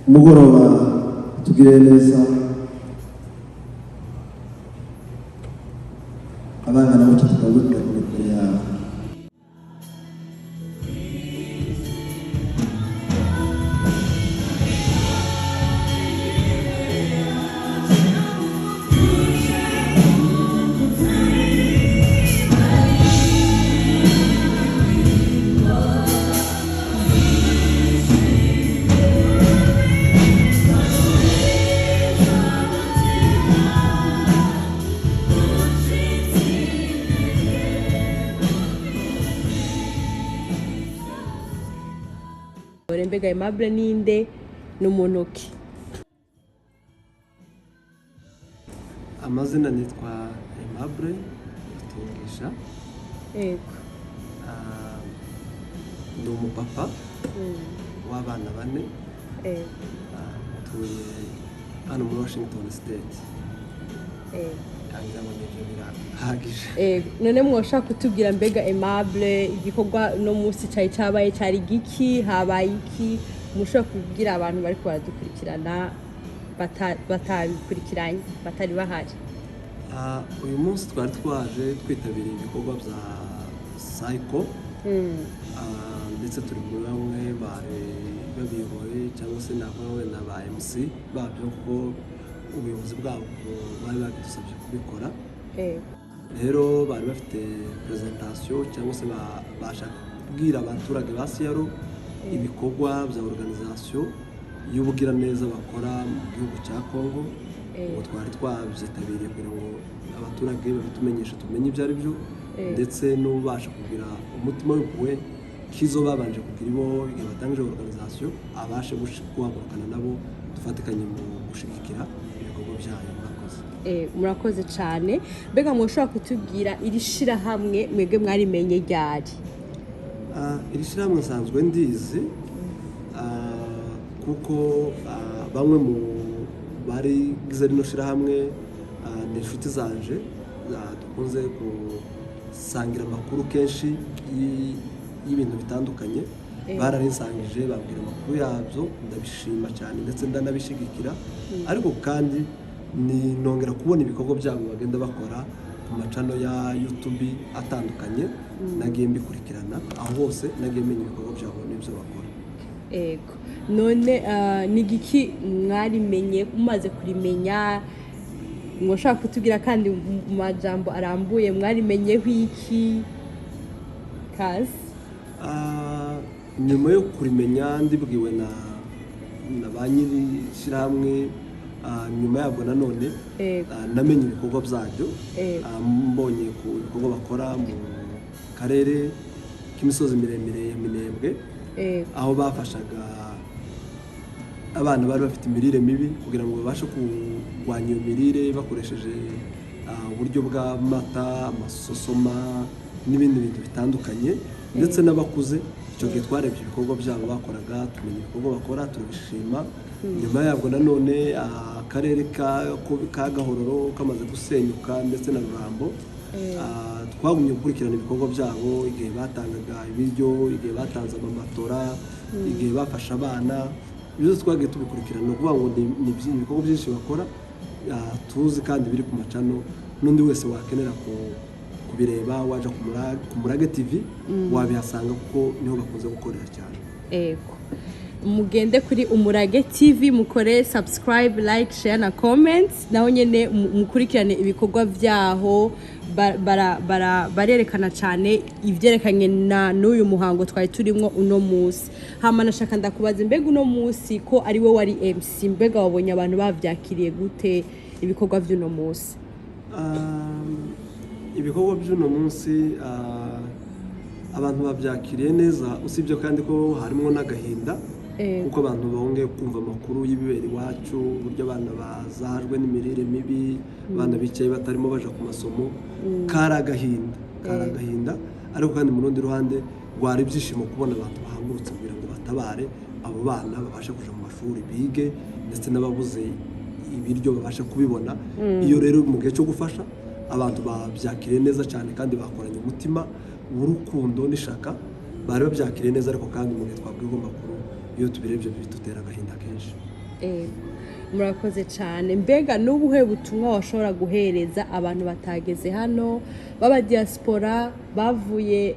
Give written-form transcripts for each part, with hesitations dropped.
Umugoroba tugirire neza, abana gutya tukaba imbere yawe. Mbega Aimable ninde, ni umuntu ki? Amazina nitwa Aimable Rutungisha. Ah, ni umupapa w'abana bane. Ah, ntuye hano muri Washington State. Ngira ngo nibyo birahagije. None mwoshaka kutubwira, mbega Aimable, igikorwa no munsi cari cabaye cari giki? Habaye iki? Mushobora kubwira abantu bariko baradukurikirana batabikurikiranye, batari bahari. Ah, uyu munsi twari twaje twitabiriye ibikorwa bya sayiko. Ah, ndetse turi muri bamwe bari babiyoboye, cyangwa se navuga wenda ba MC babyo, kuko ubuyobozi bwabo bari babidusabye kubikora. Rero bari bafite presentation, cyangwa se bashaka kubwira abaturage ba Seattle ibikorwa bya organisation y'ubugiraneza bakora mu gihugu cya Congo. Ubwo twari twabyitabiriye kugira ngo abaturage babitumenyeshe, tumenye ibyo ari byo, ndetse n'ubasha kugira umutima w'impuhwe k'izo babanje kugira ibo igihe batangije organisation, abashe guhagurukana nabo, dufatikanye mu gushigikira ibikorwa byayo. Murakoze. Murakoze cyane. Mbega mwoshobora kutubwira iri shirahamwe mwebwe mwarimenye ryari? Ah, iri shyirahamwe nsanzwe ndizi, kuko bamwe mu barigize rino shyirahamwe ni inshuti zanje, dukunze gusangira amakuru kenshi y'ibintu bitandukanye. Bararinsangije, bambwira amakuru yabyo, ndabishima cyane ndetse ndanabishyigikira. Ariko kandi ni nongera kubona ibikorwa byabo bagenda bakora ku macano ya YouTube atandukanye. Nagiye mbikurikirana aho hose, nagiye menya ibikorwa byabo n'ibyo bakora. Ego, none ni igiki mwarimenye? Mumaze kurimenya, mwoshobora kutubwira kandi mu majambo arambuye mwarimenyeho iki kazi? Ah, nyuma yo kurimenya ndibwiwe na ba nyiri shyirahamwe, nyuma yabwo nanone namenye ibikorwa byabyo. Ah, mbonye ku bikorwa bakora mu karere k'imisozi miremire ya Minembwe, aho bafashaga abana bari bafite imirire mibi kugira ngo babashe kurwanya iyo mirire bakoresheje uburyo bw'amata, amasosoma n'ibindi bintu bitandukanye, ndetse n'abakuze. Icyo gihe twarebye ibikorwa byabo bakoraga, tumenya ibikorwa bakora, turabishima. Nyuma yabwo nanone, akarere ka Gahororo kamaze gusenyuka ndetse na Rurambo, twagumye gukurikirana ibikorwa byabo igihe batangaga ibiryo, igihe batanze amamatora, igihe bafasha abana. Ibyo byose twagiye tubikurikirana. Ni ukuvuga ngo ni ibikorwa byinshi bakora, tuzi kandi biri ku macano. N'undi wese wakenera kubireba, waja ku Murage TV wabihasanga, kuko niho bakunze gukorera cyane. Ego, mugende kuri Umurage TV, mukore subscribe, like, share na comment. Naho nyene mukurikirane ibikorwa byaho. Barerekana cyane ivyerekanye na n'uyu muhango twari turimwo uno munsi. Hama nashaka ndakubaza, mbega uno munsi ko ari we wari MC, mbega wabonye abantu bavyakiriye gute ibikorwa vy'uno munsi? Ibikorwa by'uno munsi, abantu babyakiriye neza, usibye kandi ko harimo n'agahinda, kuko abantu bongeye kumva amakuru y'ibibera iwacu, uburyo abana bazahajwe n'imirire mibi, abana bicaye batarimo baja ku masomo. Kari agahinda, kari agahinda. Ariko kandi mu rundi ruhande rwari ibyishimo kubona abantu bahagurutse kugira ngo batabare abo bana, babashe kuja mu mashuri bige, ndetse n'ababuze ibiryo babashe kubibona. Iyo rero mu gihe cyo gufasha abantu babyakiriye neza cyane kandi bakoranye umutima w'urukundo n'ishaka, bari babyakiriye neza. Ariko kandi mu gihe twabwirwa amakuru, iyo tubirebye bidutera agahinda kenshi. Ego, murakoze cyane. Mbega n'ubuhe butumwa washobora guhereza abantu batageze hano b'aba diaspora bavuye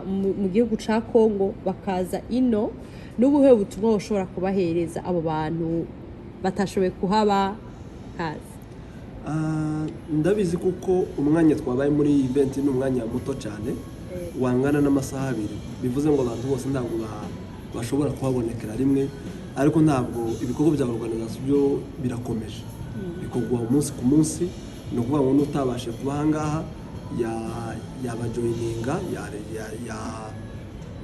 mu gihugu ca Kongo bakaza ino? N'ubuhe butumwa washobora kubahereza abo bantu batashoboye kuhaba kazi? Ndabizi kuko umwanya twabaye muri iyi event ni umwanya muto cyane wangana n'amasaha 2, bivuze ngo abantu bose ntabwo bashobora kuhabonekera rimwe, ariko ntabwo ibikorwa bya organisation byo birakomeje, bikorwa umunsi ku munsi. Ni ukuvuga ngo n'utabashije kuba aha ngaha yabajoininga,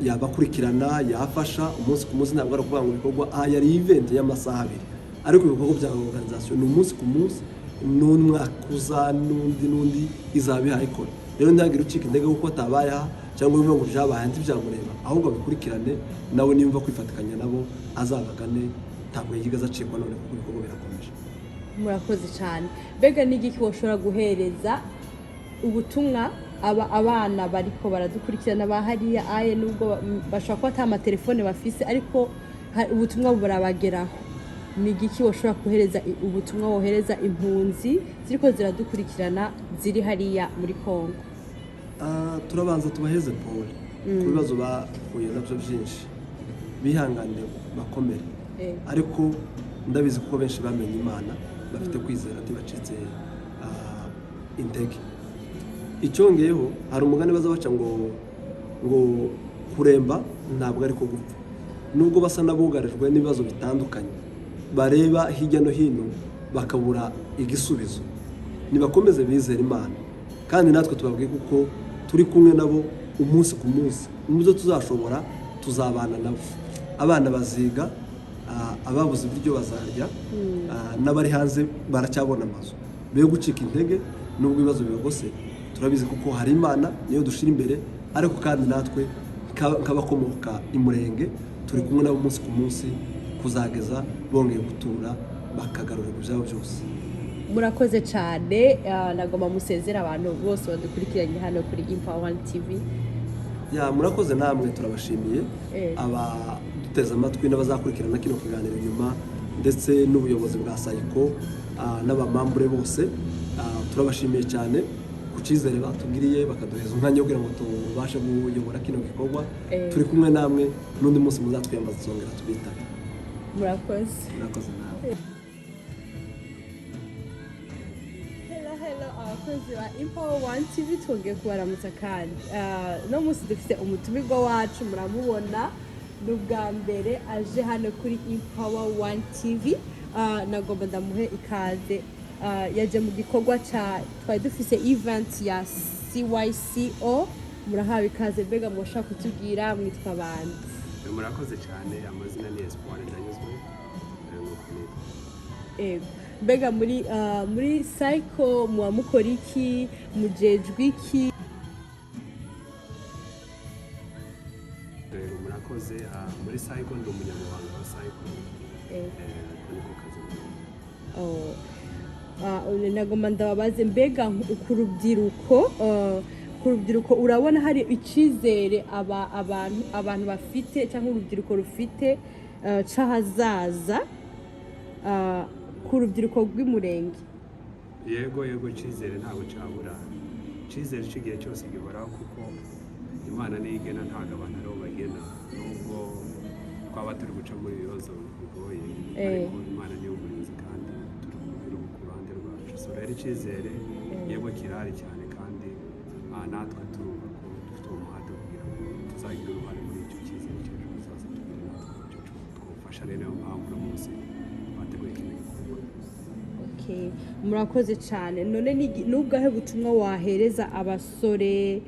yabakurikirana, yafasha umunsi ku munsi. Ntabwo ari ukuvuga ngo ibikorwa, aha yari event y'amasaha 2, ariko ibikorwa bya organisation ni umunsi ku munsi, n'umwaka uza n'undi n'undi izaba ihaye ikora. Rero ntihagire ucika intege kuko atabaye aha cyangwa yumve ngo byabaye ntibyamureba, ahubwo abikurikirane nawe niyumva kwifatikanya nabo azabagane. Ntabwo yigeze acikwa none kuko ibikorwa birakomeje. Murakoze cyane. Mbega n'igiki washobora guhereza ubutumwa aba abana bariko baradukurikirana ba hariya aye, nubwo bashobora kuba ata amatelefone bafise, ariko ubutumwa burabageraho? Ni igiki washobora guhereza ubutumwa wohereza impunzi ziriko ziradukurikirana ziri hariya muri Kongo? Turabanza tubaheze pole ku bibazo bahuye nabyo byinshi, bihangane, bakomere. Ariko ndabizi kuko benshi bamenye Imana, bafite kwizera, ntibacitse intege. Icyongeyeho, hari umugani baza baca ngo kuremba ntabwo ari ko gupfa. Nubwo basa n'abugarijwe n'ibibazo bitandukanye, bareba hirya no hino bakabura igisubizo, nibakomeze bizere Imana. Kandi natwe tubabwiye kuko turi kumwe nabo umunsi ku munsi, mu byo tuzashobora tuzabana nabo. Abana baziga, ababuze ibiryo bazarya, n'abari hanze baracyabona amazu. Be gucika intege nubwo ibibazo bibagose. Turabizi kuko hari Imana, niyo dushyira imbere, ariko kandi natwe nk'abakomoka i Murenge turi kumwe nabo umunsi ku munsi kuzageza bongeye gutura, bakagarurirwa ibyabo byose. Murakoze cyane. Nagomba musezera abantu bose badukurikiranye hano kuri Empower One TV. Ya, murakoze namwe, turabashimiye abaduteze amatwi n'abazakurikirana kino kiganiro nyuma, ndetse n'ubuyobozi bwa sayiko n'abamambure bose. Turabashimiye cyane ku cyizere batugiriye, bakaduheza umwanya wo kugira ngo tubashe kuyobora kino gikorwa. Turi kumwe namwe, n'undi munsi muzatwiyambaza tuzongera tubitabe. Murakoze. Murakoze nawe. Hello, hello, abakozi ba Empower One TV, twongeye kubaramutsa. Kandi no munsi dufite umutumirwa wacu, muramubona, ni ubwa mbere aje hano kuri Empower One TV. Nagomba ndamuhe ikaze. Yaje mu gikorwa ca twari dufise, event ya CYCO. Murahawe ikaze. Mbega mushaka kutubwira mwitwa bande? Murakoze cyane. Amazina ni Espoir Ndanyuzwe, nk'uko nitwa. Ego. Mbega muri Cyco muba mukora iki? Mujejwe iki? Rero murakoze. Muri Cyco ndi umunyamabanga wa Cyco. Ako niko kazi nkora. Oh. Nagomba ndababaze, mbega ku rubyiruko urabona hari icyizere aba abantu bafite cyangwa urubyiruko rufite c'ahazaza ku rubyiruko rw'Umurenge? Yego, icyizere ntabwo cyabura. Icyizere cy'igihe cyose gihoraho kuko Imana niyo igena, ntabwo abantu aribo bagena. Nubwo twaba turi guca muri ibi bibazo bigoye, ariko Imana niyo murinzi kandi turi kumwe ku ruhande rwacu. So rero icyizere, yego, kirahari cyane, kandi natwe turumva ko dufite umuhate kugira ngo tuzagire uruhare muri icyo cyizere cy'ejo hazaza, tugire natwe icyo twofasha. Rero niyo mpamvu uno munsi twateguye kino gikorwa. Okay. Murakoze cyane. None ni ubwahe butumwa wahereza abasore,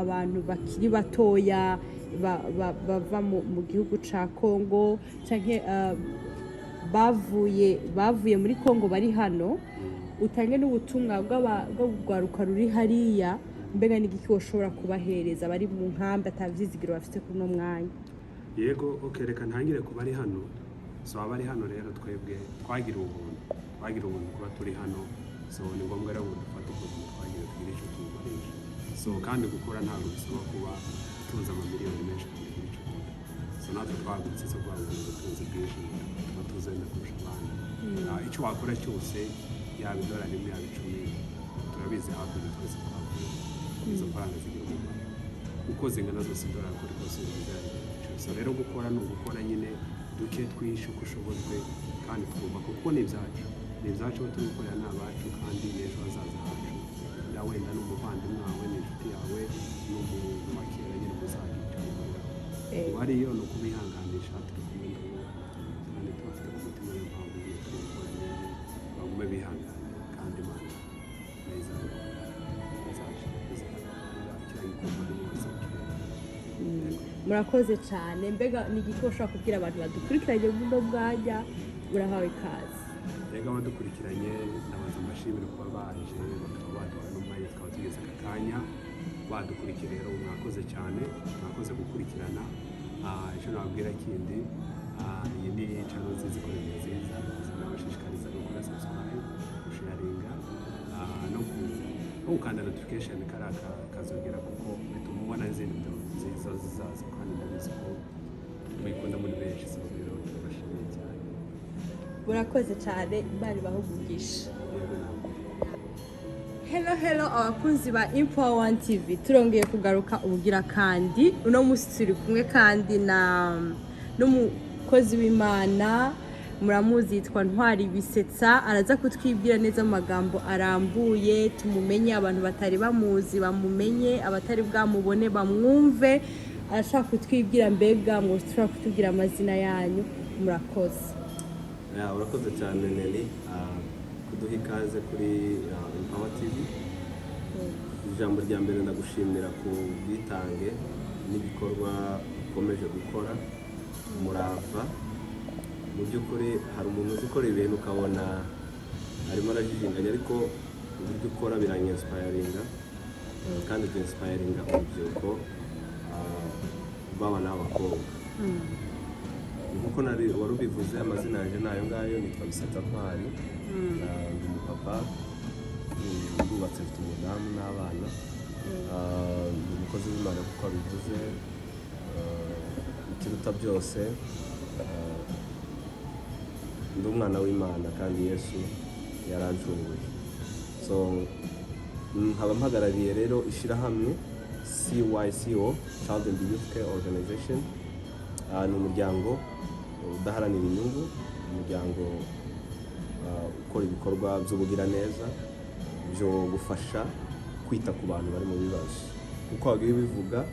abantu bakiri batoya bava mu gihugu ca Kongo canke bavuye muri Kongo bari hano? Utange n'ubutumwa bw'urwaruka ruri hariya. Mbega n'igiki woshobora kubahereza bari mu nkambi atavyizigiro bafite kuri uno mwanya? Yego, okay, reka ntangire ku bari hano. So abari hano rero, twebwe twagira ubuntu kuba turi hano. So ni ngombwa rero ngo dufate ubwo buntu twagira, tugire icyo tubukoresha. So kandi gukora ntabwo bisaba kuba tuzi amamiliyoni menshi kugira icyo ukora. So natwe twagutse, so kuvuga ngo ubutunzi bwinshi tuba tuzi wenda. kurusha abandi. Icyo wakora cyose, yaba idolari 1, yaba 10, turabizi hakurya twese twavuye, izo faranga zigira umumaro uko zingana zose, idolari kuri kose zigira agaciro. So rero gukora ni ugukora nyine duke twinshi uko ushobojwe, kandi twubaka kuko ni ibyacu, ni ibyacu abo turi gukorera ni abacu, kandi ni ejo hazaza hacu. Na wenda ni umuvandimwe wawe, ni inshuti yawe, ni umuntu wa kera nyine muzagira icyo muhuriraho. Ubu ariyo ni ukubihanganisha, turi kumwe nabo kandi tubafite ku mutima. Niyo mpamvu nyine turi gukora n'ibi, bagume bihangane kandi Imana neza kiriya gikorwa n'umwe. Murakoze cyane. Mbega ni igiki ushobora kubwira abantu badukurikiranye buno bwanya? Urahawe ikaze. Rega abadukurikiranye, ndabanza mbashimire kuba baje bakaba baduha n'umwanya, tukaba tugeze aka kanya badukurikiye. Rero mwakoze cyane, mwakoze gukurikirana. Icyo nababwira kindi, iyi ni channel nziza ikora ibintu nziza. Nabashishikariza gukora subscribe, gusharinga, no gukanda notification kariya kazogera, kuko bituma ubona izindi video nziza zizaza, kandi ndabizi ko muyikunda muri benshi. So rero turabashimiye cyane. Murakoze cyane, Imana ibahe umugisha. Yego nawe. Hello, hello abakunzi ba Empower One TV, turongeye kugaruka ubugira kandi. Uno munsi turi kumwe kandi na n'umukozi w'Imana, muramuzi, yitwa Ntwari Bisetsa. Araza kutwibwira neza mu magambo arambuye, tumumenye, abantu batari bamuzi bamumenye, abatari bwamubone bamwumve. Arashaka kutwibwira. Mbega ngo ushobora kutubwira amazina yanyu? Murakoze. Yeah, urakoze cyane Nelly, kuduha ikaze kuri Empower TV. Ijambo rya mbere, ndagushimira ku bwitange n'ibikorwa ukomeje gukora, umurava. Mu by'ukuri hari umuntu uzi ukora ibintu ukabona arimo arajijinganya, ariko uburyo ukora biranyinspiringa kandi byinspiringa urubyiruko, baba n'abakobwa. Nkuko nari wari ubivuze, amazina yanjye ni ayo ngayo, nitwa Bisetsa Ntwari. Ndi umupapa, ndubatse, mfite umudamu n'abana. Ndi umukozi w'Imana kuko wabivuze. Ikiruta byose, ndi umwana w'Imana kandi Yesu yarancunguye. So nkaba mpagarariye rero ishyirahamwe CYCO, Child and Youth Care Organization. Ni umuryango udaharanira inyungu, umuryango ukora ibikorwa by'ubugiraneza byo gufasha kwita ku bantu bari mu bibazo. Uko wagiye ubivuga,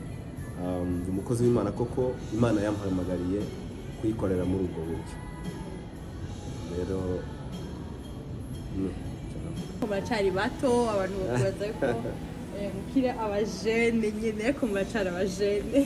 ndi umukozi w'Imana koko, Imana yampamagariye kuyikorera muri ubwo buryo. Rero icyo navuga. Muracari bato, abantu bakubaza ko mukiri abajene nyine, ariko muracari abajene.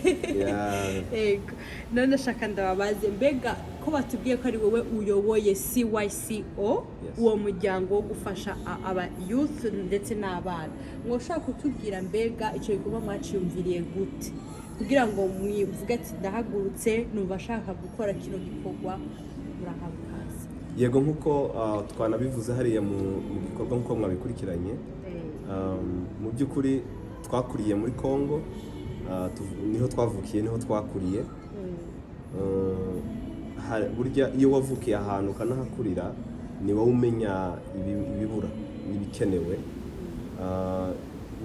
Yego. None shaka ndababaze, mbega ko batubwiye ko ari wowe uyoboye CYCO, Yes. uwo muryango wo gufasha aba youth ndetse n'abana, mwoshobora kutubwira mbega icyo gikorwa mwaciyumviriye gute kugira ngo mwivuge ati ndahagurutse, numva ashaka gukora kino gikorwa? Murahawe ikaze. Yego, nk'uko twanabivuze hariya mu gikorwa, nk'uko mwabikurikiranye, mu by'ukuri twakuriye muri Congo, niho twavukiye, niho twakuriye. Burya iyo wavukiye ahantu ukanahakurira, ni wowe umenya ibibura n'ibikenewe.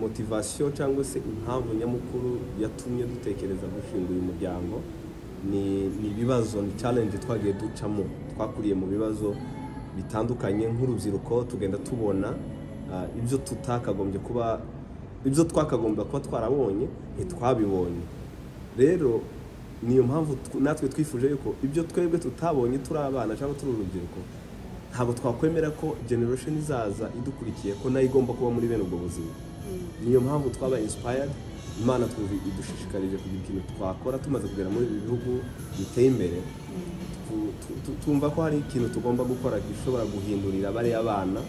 Motivation cyangwa se impamvu nyamukuru yatumye dutekereza gushinga uyu muryango ni ibibazo, ni challenge twagiye ducamo. Twakuriye mu bibazo bitandukanye nk'urubyiruko, tugenda tubona ibyo tutakagombye kuba, ibyo twakagombye kuba twarabonye ntitwabibonye. Rero niyo mpamvu natwe twifuje yuko ibyo twebwe tutabonye turi abana cyangwa turi urubyiruko, ntabwo twakwemera ko generation izaza idukurikiye ko nayo igomba kuba muri bene ubwo buzima. Niyo mpamvu twabaye inspired, Imana twumva idushishikarije kugira ikintu twakora. Tumaze kugera muri ibi bihugu biteye imbere, tumva ko hari ikintu tugomba gukora gishobora guhindurira bariya bana,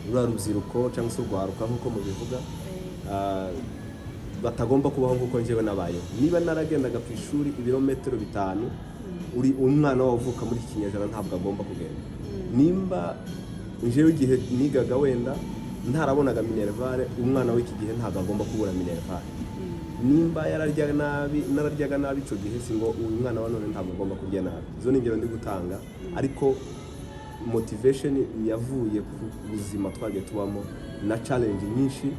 ruriya rubyiruko cyangwa se urwaruka nk'uko mubivuga, batagomba kubaho nk'uko njyewe nabayeho. Niba naragendaga ku ishuri ibirometero 5, uri umwana wawe uvuka muri iki kinyejana ntabwo agomba kugenda. Nimba njyewe igihe nigaga wenda ntarabonaga minerval, umwana w'iki gihe ntabwo agomba kubura minerval. Nimba yararyaga nabi, nararyaga nabi icyo gihe, si ngo uyu mwana wa none ntabwo agomba kurya nabi. Izo ni ingero ndi gutanga, ariko Motivation yavuye ku buzima twagiye tubamo na challenge nyinshi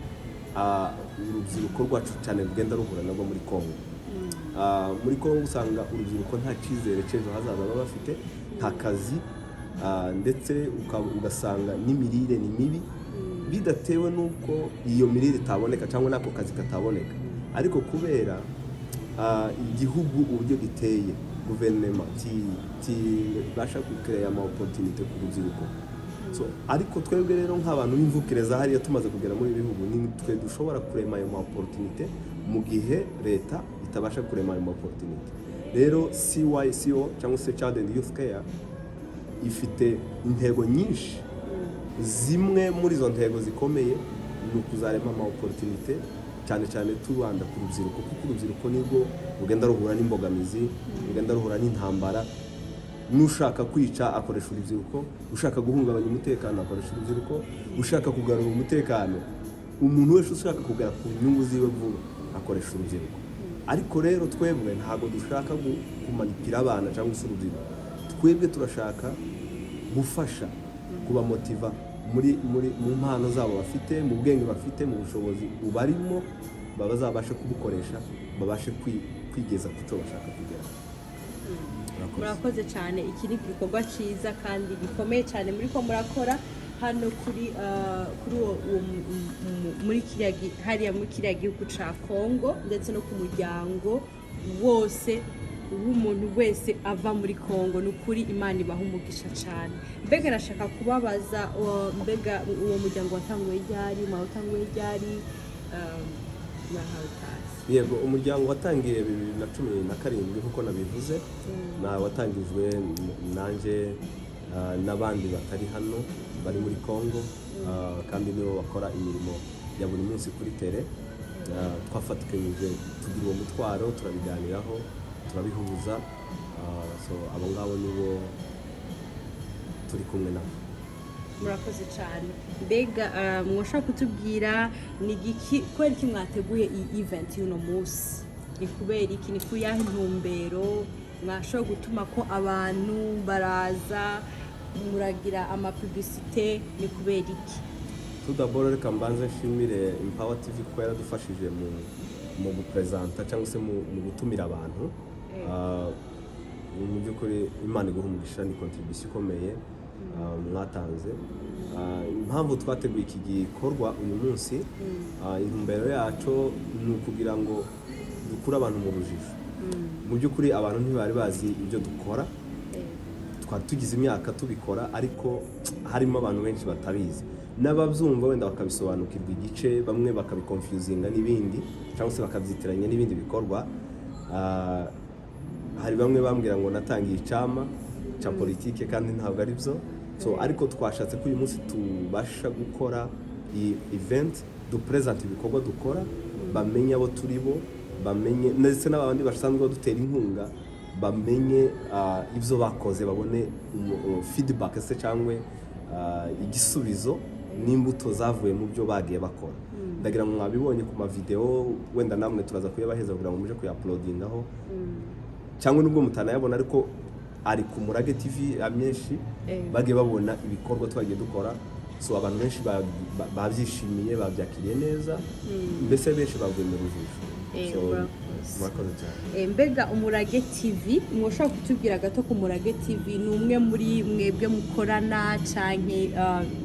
urubyiruko rwacu cyane rugenda ruhura nabwo muri Congo. Muri Congo usanga urubyiruko nta cyizere cy'ejo hazaza baba bafite, nta kazi, ndetse ugasanga n'imirire ni mibi, bidatewe n'uko iyo mirire itaboneka cyangwa n'ako kazi kataboneka, ariko kubera igihugu uburyo giteye, guverinoma tibasha gukereya ama opportunité ku rubyiruko. So, ariko twebwe rero nk'abantu b'imvukire za hariya, tumaze kugera muri ibi bihugu, ni twe dushobora kurema ayo ma opportunité mu gihe leta itabasha kurema ayo ma opportunité. Rero CYCO cyangwa se Child and Youth Care ifite intego nyinshi. Zimwe muri izo ntego zikomeye ni ukuzarema ama opportunité, cyane cyane tubanda ku rubyiruko, kuko urubyiruko nirwo rugenda ruhura n'imbogamizi, rugenda ruhura n'intambara. N'ushaka kwica akoresha urubyiruko, ushaka guhungabanya umutekano akoresha urubyiruko, ushaka kugarura umutekano, umuntu wese ushaka kugera ku nyungu ziwe vuba akoresha urubyiruko. Ariko rero twebwe ntabwo dushaka kumanipira abana cyangwa se urubyiruko. Twebwe turashaka gufasha kubamotiva muri mu mpano zabo bafite, mu bwenge bafite, mu bushobozi bubarimo, bazabashe kubukoresha, babashe kwigeza ku cyo bashaka kugeraho. Murakoze. Murakoze cyane. Iki ni igikorwa cyiza kandi gikomeye cyane muri ko murakora hano kuri uwo muri kiriya hariya muri kiriya gihugu ca Congo, ndetse no ku muryango wose w'umuntu wese ava muri Congo. Ni ukuri Imana ibaha umugisha cyane. Mbega nashaka kubabaza, mbega uwo muryango watanguye ryari? Mwawutanguye ryari? Murahawe ikaze. Yego, umuryango watangiye 2017 nk'uko nabivuze, na watangijwe nanjye n'abandi batari hano, bari muri Congo, kandi nibo bakora imirimo ya buri munsi kuri terrain. Twafatikanyije tugira uwo mutwaro, turabiganiraho, turabihuza. So abo ngabo nibo turi kumwe nabo. Murakoze cyane. Mbega mwashobora kutubwira ni igiki, kubera iki mwateguye iyi event y'uno munsi? Ni kubera iki? Ni ku yahe ntumbero mwashobora gutuma ko abantu baraza, muragira ama publicité? Ni kubera iki? Tout d'abord, reka mbanze nshimire Empower TV kuko yaradufashije mu gupresenta cyangwa se mu gutumira abantu. Mu by'ukuri Imana iguha umugisha, ni contribution ikomeye mwatanze. Impamvu twateguye iki gikorwa uyu munsi, intumbero yacu ni ukugira ngo dukure abantu mu rujijo. Mu by'ukuri abantu ntibari bazi ibyo dukora. Twari tugize imyaka tubikora, ariko harimo abantu benshi batabizi, n'ababyumva wenda bakabisobanukirwa igice, bamwe bakabiconfusinga n'ibindi cyangwa se bakabyitiranya n'ibindi bikorwa. Hari bamwe bambwira ngo natangiye icyama cya politike, kandi ntabwo ari byo. So, ariko twashatse ko uyu munsi tubasha gukora iyi event, dupresenta ibikorwa dukora, bamenye abo turi bo, bamenye ndetse n'abandi basanzwe badutera inkunga, bamenye ibyo bakoze, babone feedback se cyangwa igisubizo n'imbuto zavuye mu byo bagiye bakora. Ndagira ngo mwabibonye ku mavideo, wenda namwe turaza kuyabaheza kugira ngo muje kuyauploadingaho, cyangwa nubwo mutanayabona ariko ari ku Murage TV amenshi, bagiye babona ibikorwa twagiye dukora. So abantu benshi babyishimiye, babyakiriye neza, mbese benshi bavuye mu rujijo. So, Murakoze. Murakoze cyane. Mbega Umurage TV, mwoshobora kutubwira gato ku Murage TV? Ni umwe muri mwebwe mukorana canke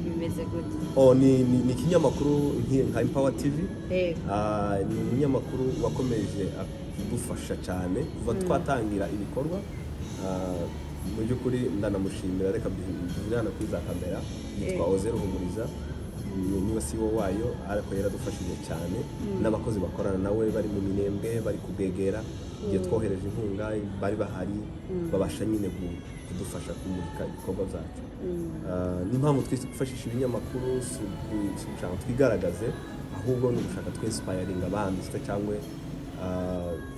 bimeze gute? Oh, ni ikinyamakuru nka Empower TV. Ni umunyamakuru wakomeje kudufasha cyane kuva twatangira ibikorwa. Mu by'ukuri ndanamushimira, reka mbivuge hano kuri za kamera, yitwa Oze Ruhumuriza, niwe CEO wayo, ariko yaradufashije cyane n'abakozi bakorana nawe bari mu Minembwe, bari kubwegera. Igihe twohereje inkunga bari bahari, babasha nyine kudufasha kumurika ibikorwa byacu. N'impamvu twifashisha ibinyamakuru si ugushaka ngo twigaragaze, ahubwo ni ugushaka twinspiringa abandi se cyangwa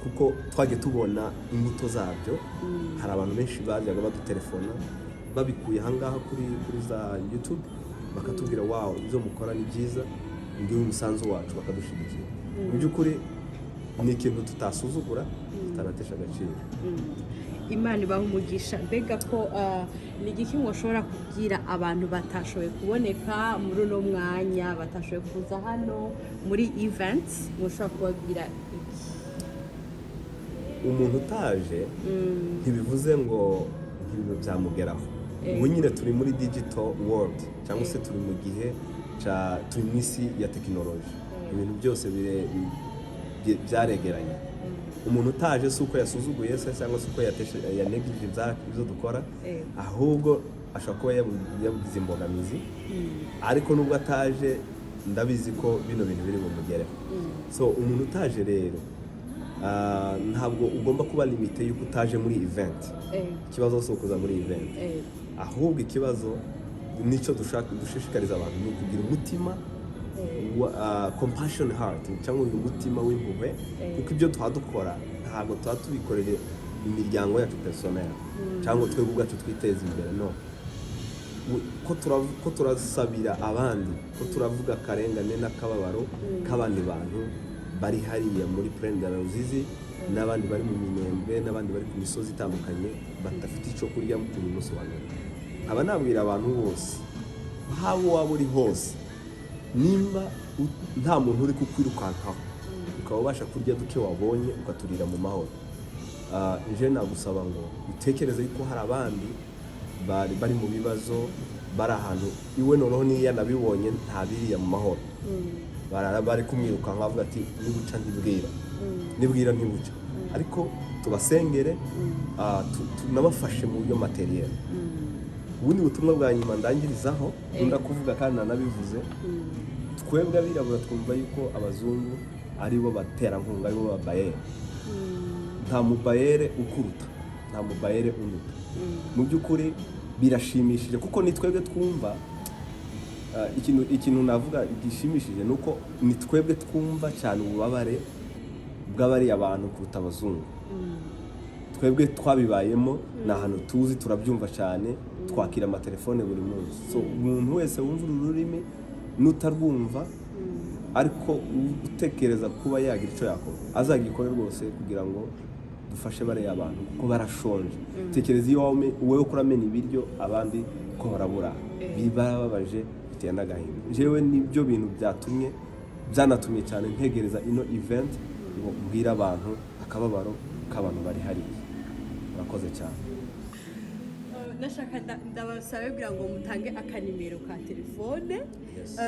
kuko twagiye tubona imbuto zabyo. Hari abantu benshi bajyaga badutelefona babikuye ahangaha kuri za YouTube, bakatubwira: "Wow, ibyo mukora ni byiza, ngiwe umusanzu wacu," bakadushyigikira. Mu by'ukuri ni ikintu tutasuzugura, tutanatesha agaciro. Imana ibaha umugisha. Mbega ko ni igiki mwoshobora kubwira abantu batashoboye kuboneka muri uno mwanya, batashoboye kuza hano muri event, mwoshobora kubabwira iki? Umuntu utaje ntibivuze ngo ibintu byamugeraho. Ubu nyine turi muri digital world, cyangwa se turi mu gihe turi mu isi ya tekinoloji. Ibintu byose byaregeranye. Umuntu utaje si uko yasuzuguye se cyangwa se uko yanegirije ibyo dukora, ahubwo ashobora kuba yabugize imbogamizi. Ariko nubwo ataje, ndabizi ko bino bintu biri bumugereho. So umuntu utaje rero, ntabwo ugomba kuba limité yuko utaje muri event. Ikibazo si ukuza muri event, ahubwo ikibazo nicyo dushaka dushishikariza abantu ni ukugira umutima wa compassion heart, cyangwa uyu mutima w'impuhwe, kuko ibyo tuba dukora ntabwo tuba tubikorera imiryango yacu personnel cyangwa twebwe ubwacu twiteza imbere. No ko turasabira abandi, ko turavuga akarengane n'akababaro k'abandi bantu bari hariya muri Plaine de la Ruzizi, n'abandi bari mu Minembwe, n'abandi bari ku misozi itandukanye badafite icyo kurya uyu munsi wa none. Nkaba nabwira abantu bose, haba waba uri hose, nimba nta muntu uri kukwirukankaho, ukaba ubasha kurya duke wabonye ukaturira mu mahoro, nje nagusaba ngo utekereze yuko hari abandi bari mu bibazo, bari ahantu iwe. Noneho niyo yanabibonye ntabiriya mu mahoro, barara bari kumwirukanka, bavuga ati: "Nibuca ntibwira, nibwira ntibuca." Ariko tubasengere, tunabafashe mu buryo matériel. Ubundi butumwa bwa nyuma ndangirizaho, nkunda kuvuga kandi nanabivuze: twebwe abirabura twumva yuko abazungu aribo baterankunga, aribo babayere. Nta mubayere ukuruta, nta mubayere unduta. Mu by'ukuri birashimishije kuko ni twebwe twumva ikintu navuga gishimishije ni uko ni twebwe twumva cyane ububabare bw'abariya bantu kuruta abazungu. Twebwe twabibayemo, ni ahantu tuzi, turabyumva cyane, twakira amatelefone buri munsi. So umuntu wese wumva uru rurimi n'utarwumva ariko utekereza kuba yagira icyo yakora, azagikore rwose kugira ngo dufashe bariya bantu, kuko barashonje. Tekereza iyo wowe uramena ibiryo, abandi ko barabura, birababaje, biteye n'agahinda. Njyewe nibyo bintu byatumye, byanatumye cyane ntegereza ino event ngo mbwire abantu akababaro k'abantu bari hariya. Murakoze cyane. Nashaka ndabasabe kugira ngo mutange akanimero ka telefone. Yes.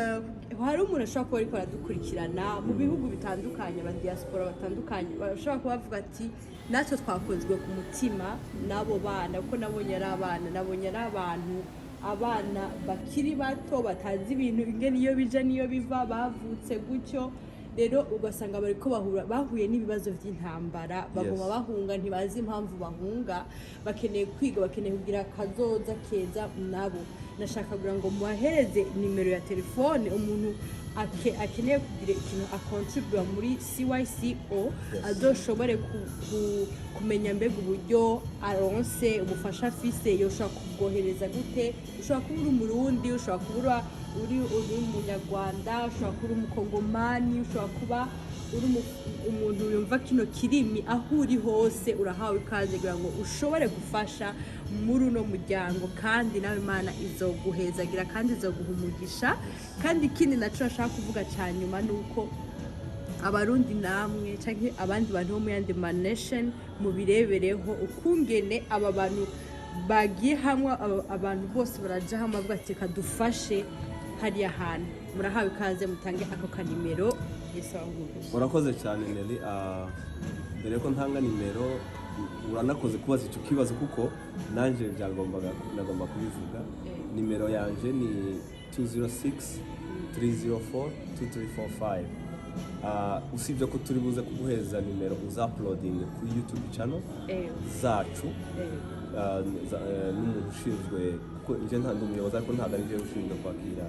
Hari umuntu ashobora kuba ariko aradukurikirana mu bihugu bitandukanye, aba diaspora batandukanye bashobora kuba bavuga ati: "Natwe twakozwe ku mutima n'abo bana, kuko nabonye ari abana, nabonye ari abantu, abana bakiri bato batazi ibintu ingene iyo bija n'iyo biva, bavutse gutyo." Rero ugasanga bariko bahura, bahuye n'ibibazo by'intambara, baguma bahunga, ntibazi impamvu bahunga, bakeneye kwiga, bakeneye kugira akazoza keza nabo. Nashaka kugira ngo mubahereze nimero ya telefone, umuntu akeneye kugira ikintu akontribuwa muri CYCO azoshobore kumenya mbega uburyo aronse ubufasha afise, yoshobora kubwohereza gute. Ushobora kuba uri Umurundi, ushobora kuba uri Umunyarwanda, ushobora kuba uri Umukongomani, ushobora kuba uri umuntu yumva kino kirimi, aho uri hose urahawe ikaze kugira ngo ushobore gufasha muri uno muryango, kandi nawe Imana izoguhezagira kandi izoguha umugisha. Kandi ikindi naco nashaka kuvuga cya nyuma ni uko Abarundi namwe canke abandi bantu bo mu yandi ma nation mubirebereho ukungene aba bantu bagiye hamwe, abantu bose baraja hamwe bavuga ati: "Reka dufashe hariya hantu." Murahawe ikaze, mutange ako kanimero. Yesu abahe. Urakoze cyane, Nelly. Mbere yuko ntanga nimero, uranakoze kubaza icyo kibazo kuko nanjye byagombaga, nagomba kubivuga. Nimero yanje ni 206 304 2345. Usibye ko turi buze kuguheza nimero uza uploading kuri YouTube channel zacu, n'umuntu ushinzwe, kuko njye nta ndi umuyobozi ariko ntabwo ari njyewe ushinzwe kwakira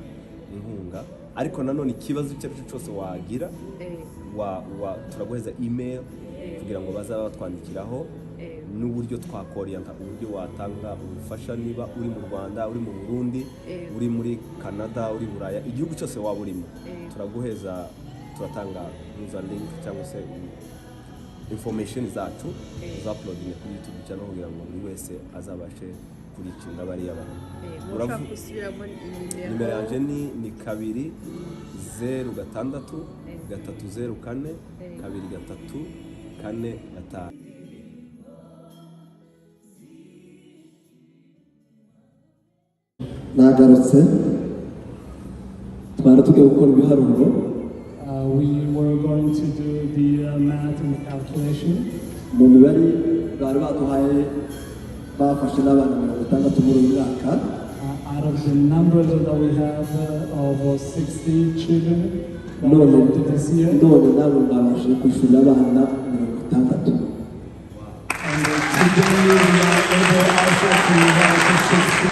inkunga. Ariko nanone ikibazo icyo ari cyo cyose wagira, wa turaguheza email kugira ngo bazabe batwandikiraho n'uburyo twakoriyanta, uburyo watanga ubufasha, niba uri mu Rwanda, uri mu Burundi, uri muri Canada, uri Buraya, igihugu cyose waba urimo, turaguheza, turatanga uza link cyangwa se information zacu tuzauploadinge kuri YouTube channel kugira ngo buri wese azabashe kureachinga bariya bantu. Mushobora gusubiramo inimero? Nimero yanjye ni 206 304 2345. Nagarutse, twari tugiye gukora ibiharuro. We were going to do the math and the calculation. Mu mibare bari baduhaye, bafashe n'abana 60 muri uyu mwaka. Out of the numbers that we have of 60 children that we None adopted this year, none nawe mwabashije kwishyurira abana 60. And today we are able also to help 60